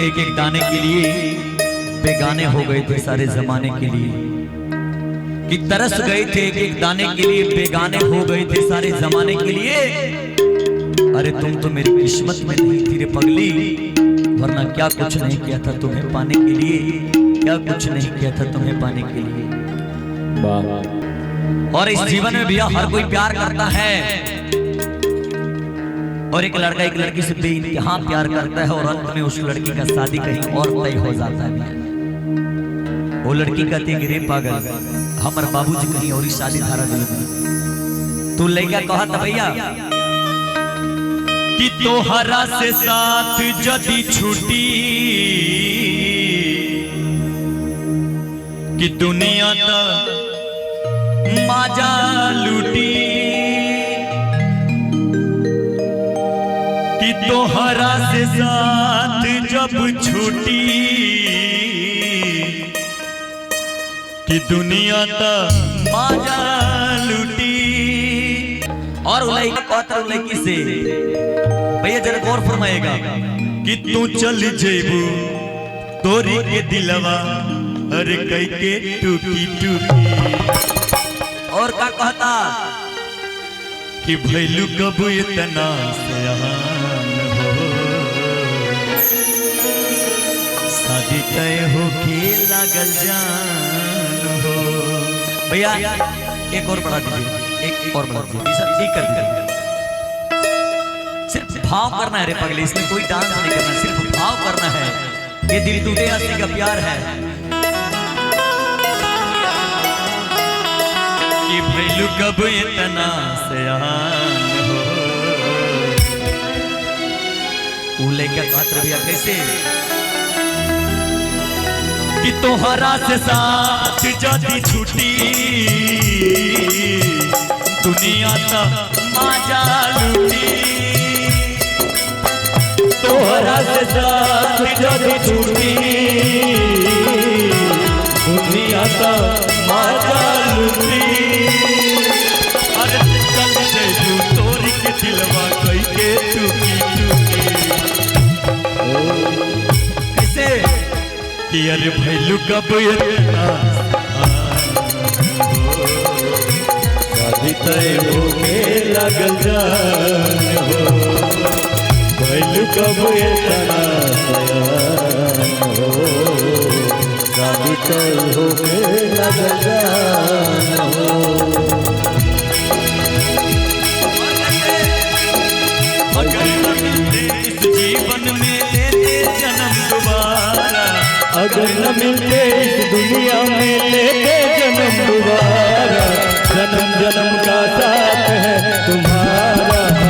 एक एक दाने के लिए बेगाने हो गए थे सारे जमाने के लिए, कि तरस गए थे एक एक दाने के लिए, बेगाने हो गए थे सारे जमाने के लिए। अरे तुम तो मेरी किस्मत में नहीं थी रे पगली, वरना क्या कुछ नहीं किया था तुम्हें पाने के लिए, क्या कुछ नहीं किया था तुम्हें पाने के लिए। और इस जीवन में भैया हर कोई प्यार करता है, और एक लड़का एक लड़की से बेइंतहा प्यार करता है, और अंत में उस लड़की का शादी कहीं और तय हो जाता है। भैया वो लड़की कहती है कि रे पागल, हमारे बाबूजी कहीं और ही शादी धारा दिल में। तू लड़का कहा था भैया कि तोहरा से साथ जदी छूटी, कि दुनिया तक माजा लूटी, कि तोहरा से साथ जब छूटी, कि दुनिया तक माजा लूटी। और लड़की से भैया जरा गौर फरमाएगा कि तू चल जेबू तोरी के दिलवा अरे कई के टूकी टूकी। और का कहता कि भैलू कब इतना सयान हो, शादी तय हो के लागल जान हो। भैया एक और बढ़ा दीजिए, एक और बढ़ा दीजिए, ठीक कर दीजिए। सिर्फ भाव करना है रे पगले, इसमें कोई डांस नहीं करना, सिर्फ भाव करना है। ये दिल टूटे हंसी का प्यार है। कि भैलू कब इतना सयान हो, लड़का कहत भैया कैसे कि तोहरा से साथ जदी छूटी, दुनिया तक माजा लूटी, तोहरा से साथ जदी छूटी, दुनिया तक माजा लूटी। अरे चल जेबू तोरी के दिलवा कई के टूकी टूकी। कैसे कि अरे भैलू कब इतना शादी तय होके लागल जान हो, भैलू कब इतना सयान हो, शादी तय होके लागल जान हो। अगर न मिलते इस जीवन में लेते जन्म दोबारा, अगर न मिलते इस दुनिया में लेते जन्म दोबारा, जन्म जन्म का साथ है तुम्हारा हमारा,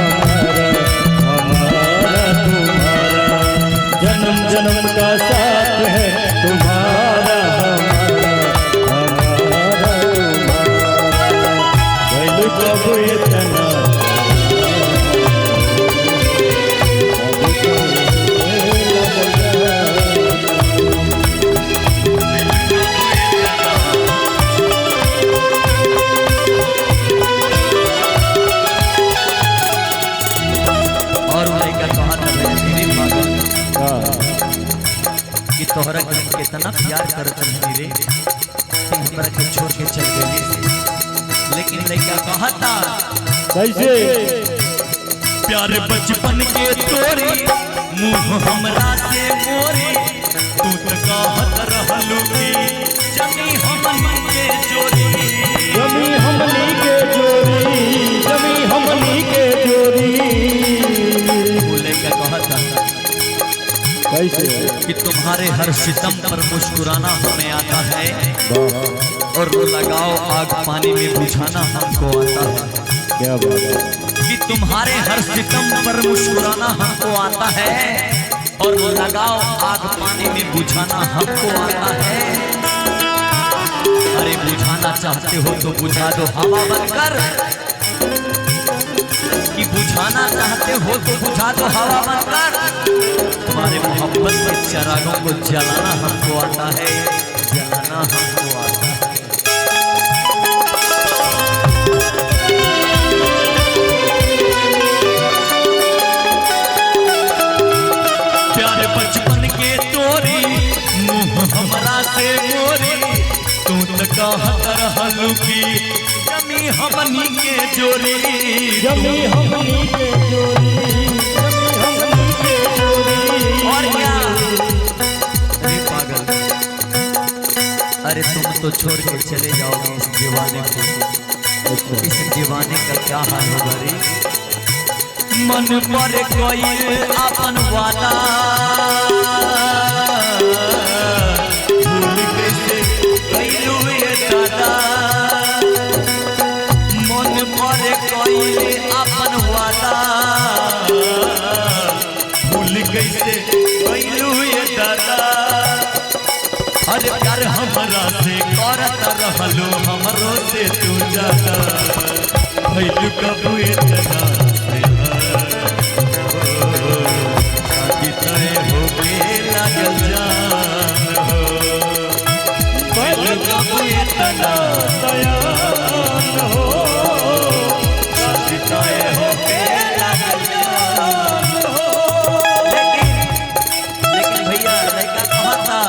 हमारा तुम्हारा, जन्म जन्म का साथ है तुम्हारा हमारा, हमारा तुम्हारा। भैलू कब इतना कि तोहरा के कितना प्यार करत रही रे, हमरा के छोड़ के चल गई। लेकिन लड़का कहता कैसे प्यार बचपन के तोरी मुंह हमरा से मोरी, तू तो कहत रहलू कि जमी हमनी के जोड़ी, जमी हमनी के जोड़ी, जमी हमनी के जोड़ी। वो लड़का कहता कैसे कि तुम्हारे हर सितम पर मुस्कुराना हमें आता है, और वो लगाओ आग पानी में बुझाना हमको आता है। क्या बात है कि तुम्हारे हर सितम पर मुस्कुराना हमको आता है, और वो लगाओ आग पानी में बुझाना हमको आता है। अरे बुझाना चाहते हो तो बुझा दो हवा बनकर, कि बुझाना चाहते हो तो बुझा दो हवा बनकर, तुम्हारे मोहब्बत के चरागों को जलाना हमको आता है, जलाना हमको आता है। प्यारे बचपन के से मोरी तू तो कहत रहलू की जमी हमनी के जोरी। जमी हमनी के जोरी, जमी हमनी के जोरी। और क्या अरे पागल, अरे तुम तो छोड़ के चले जाओगे इस दीवाने को, इस दीवाने का क्या हाल होगा रे। मन पर कोई अपन वादा भूल कैसे कैलू ये दादा। मन पर कोई अपन वादा भूल कैसे कैलू ये दादा। अरे प्यार हमरा से करत रहलो हमरो से तू ज्यादा भइलू कबू इतना शादी तय होके लागल जान हो। भइलू कबू इतना सयान हो, शादी तय होके लागल जान हो। लेकिन लेकिन भैया लड़का कहता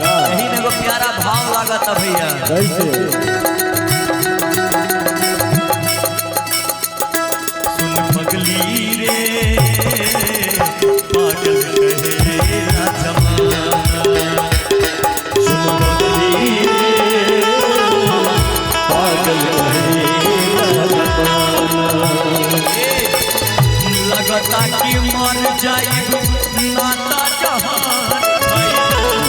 यही में एगो प्यारा भाव लागत भैया। कैसे? सुन पगली रे पागल कहे ना जमाना। सुन पगली रे, पागल कहे ना जमाना। लगता कि मर जाइब नाता जहान भाई।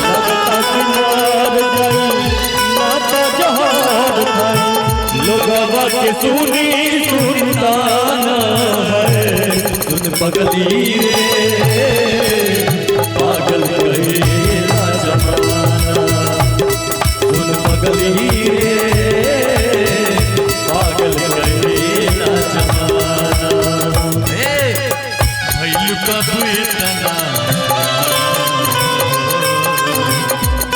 लगता कि मर जाई नाता जहान भाई, लोगवा के सुनी सुनताना है। सुन पगली रे, पागल कहे ना जमाना। सुन पगली रे, पागल कहे ना जमाना। ए भइलू कबू इतना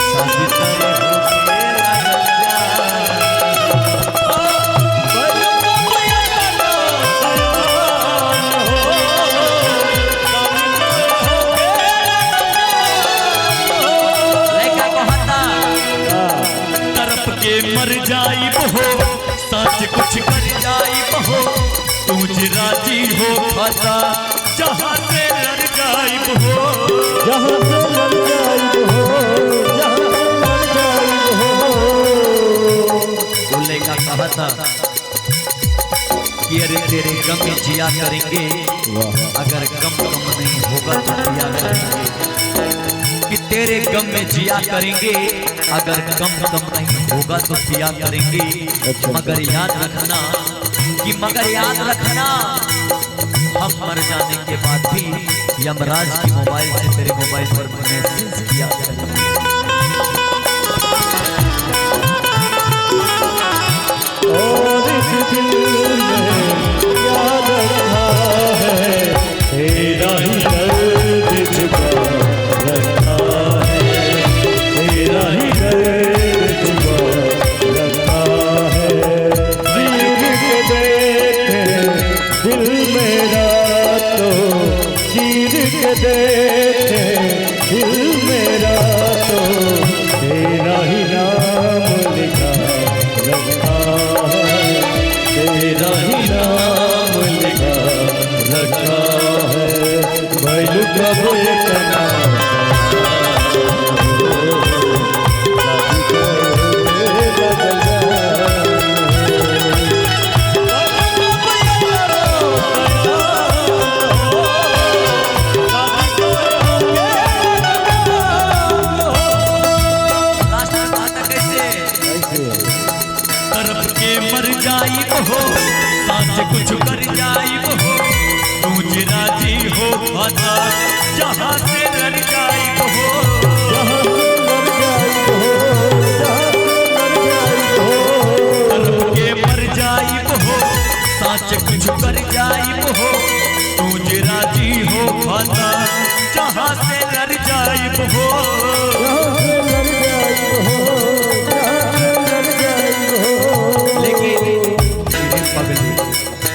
शादी तय होके लागल जान। भइलू कबू इतना लड़का कहता तरफ के मर जाइब हो सच कुछ कर जाइब हो तुझ राजी हो खाता जहाँ से लड़ जाइब हो। जहाँ से लड़ जाइब हो, जहाँ से लड़ जाइब हो। वो लड़का कहा था कि अरे तेरे गम में जिया करेंगे, अगर गम कम नहीं होगा तो पिया करेंगे। कि तेरे गम में जिया करेंगे, अगर गम कम नहीं होगा तो पिया करेंगे। मगर याद रखना कि मगर याद रखना हम मर जाने के बाद भी यमराज की मोबाइल से तेरे मोबाइल पर मैसेज किया करेंगे। और इस दिल में क्या रखा है, तेरा ही दर्द छुपा रखा है, तेरा ही दर्द छुपा रखा है। चीर के देखे दिल मेरा तो, चीर के देखे दिल मेरा तो, तेरा ही नाम लिखा रखा है, तेरा ही नाम लिखा रखा है। भइलू कबू इतना लास्ट में कहा था कैसे तरफ के मर जाइब हो साँच कुछ कर जाइब हो तुझ राजी हो खाता जहाँ से लड़ जाइब हो। जहाँ से लड़ जाइब हो, जहाँ से लड़ जाइब हो। तरफ के मर जाइब हो साँच कुछ कर जाइब हो तुझ राजी हो खाता जहाँ से लड़ जाइब हो। जहाँ से लड़ जाइब हो, जहाँ से लड़ जाइब हो। लेकिन मेरे पगले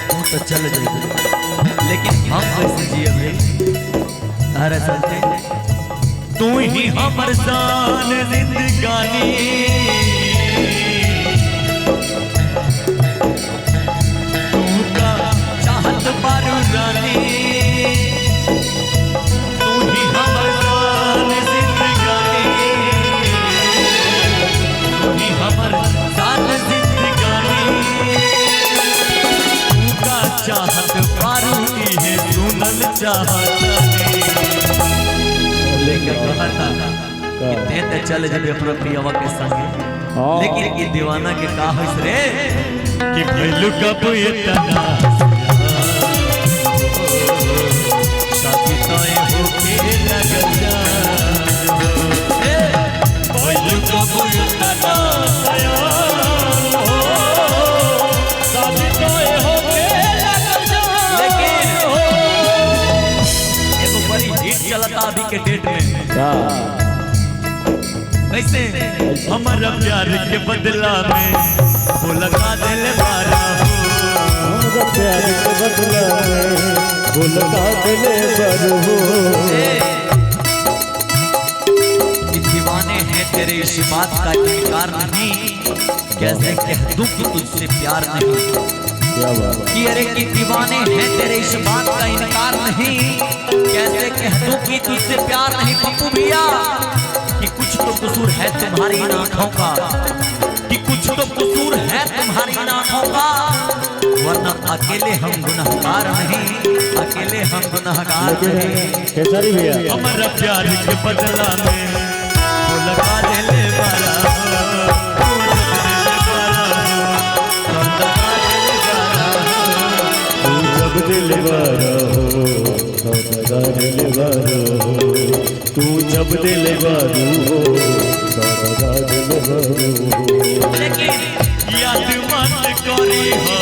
तू तो चल जाइए, लेकिन हम कैसे जिए भाई? तारा चलते तू ही हमर शान जिंदगानी, तू का चाहत बारू रानी, तू ही हमर शान जिंदगानी, तू ही हमर शान जिंदगानी, तू का चाहत बारू इहे सुनल चाहत। लेकर कहा था कि ते ते चल जब अपना पियावा के संगे, लेकिन ई दीवाना के का होइस रे कि भइलु कब इतना शादी तय होके लगल जा, भइलु कब इतना शादी तय होके लगल जा। लेकिन एगो बड़ी हिट चलता अभी के डेट में, कैसे हमारा प्यार के बदला में वो लगा दिल बारा हो, हमारा प्यार के बदला में वो लगा दिल बारा हो। कि दीवाने हैं तेरे इस बात का इनकार नहीं, कैसे कह दूं कि तुझसे प्यार नहीं। क्या बात कि अरे कि दीवाने हैं तेरे इस बात का इनकार नहीं, कैसे कह दूं कि तुझसे प्यार नहीं। पप्पू भैया कि कुछ तो कसूर है तुम्हारी इन आँखों का, कि कुछ तो कसूर है तुम्हारी इन आँखों का, वरना अकेले हम गुनहगार नहीं, अकेले हम गुनहगार नहीं। खेसारी भैया हमारा प्यार के बदला में वो लगा दिल वाला, तू जब दिल वाला हो, तू जब दिल वाला हो, तू जब दिल वाला हो, लगा दिल वाला हो। लेकिन याद मत करी हो,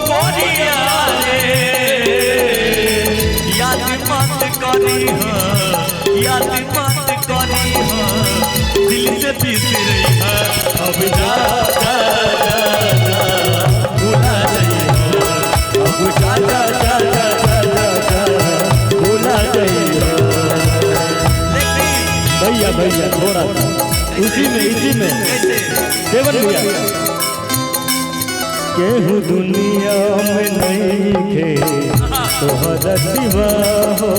कोरिया रे, याद मत करी हो, याद मत करी हो, दिल से बिसरी हो, अब जा जा जा जा भुला जाइए, अब जा जा जा जा जा जा भुला जाइए। लेकिन भैया भैया थोड़ा इसी में, इसी में देवर भैया, केहू दुनिया में नहीं खे तोहरा सिवा हो,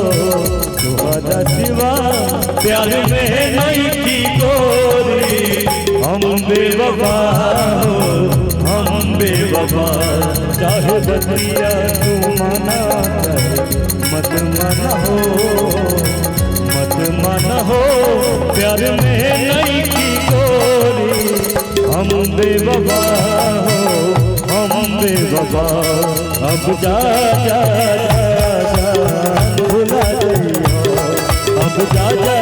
तोहरा सिवा प्यार में नहीं की गोरी, हम बेवफा हो, हम बेवफा, चाहे बतिया तू माना चाहे मत माना हो, मत माना हो, प्यार में नहीं की गोरी, हम बेवफा हो, हम बेवफा, अब जा जा जा जा भुला जाइयो, अब जा जा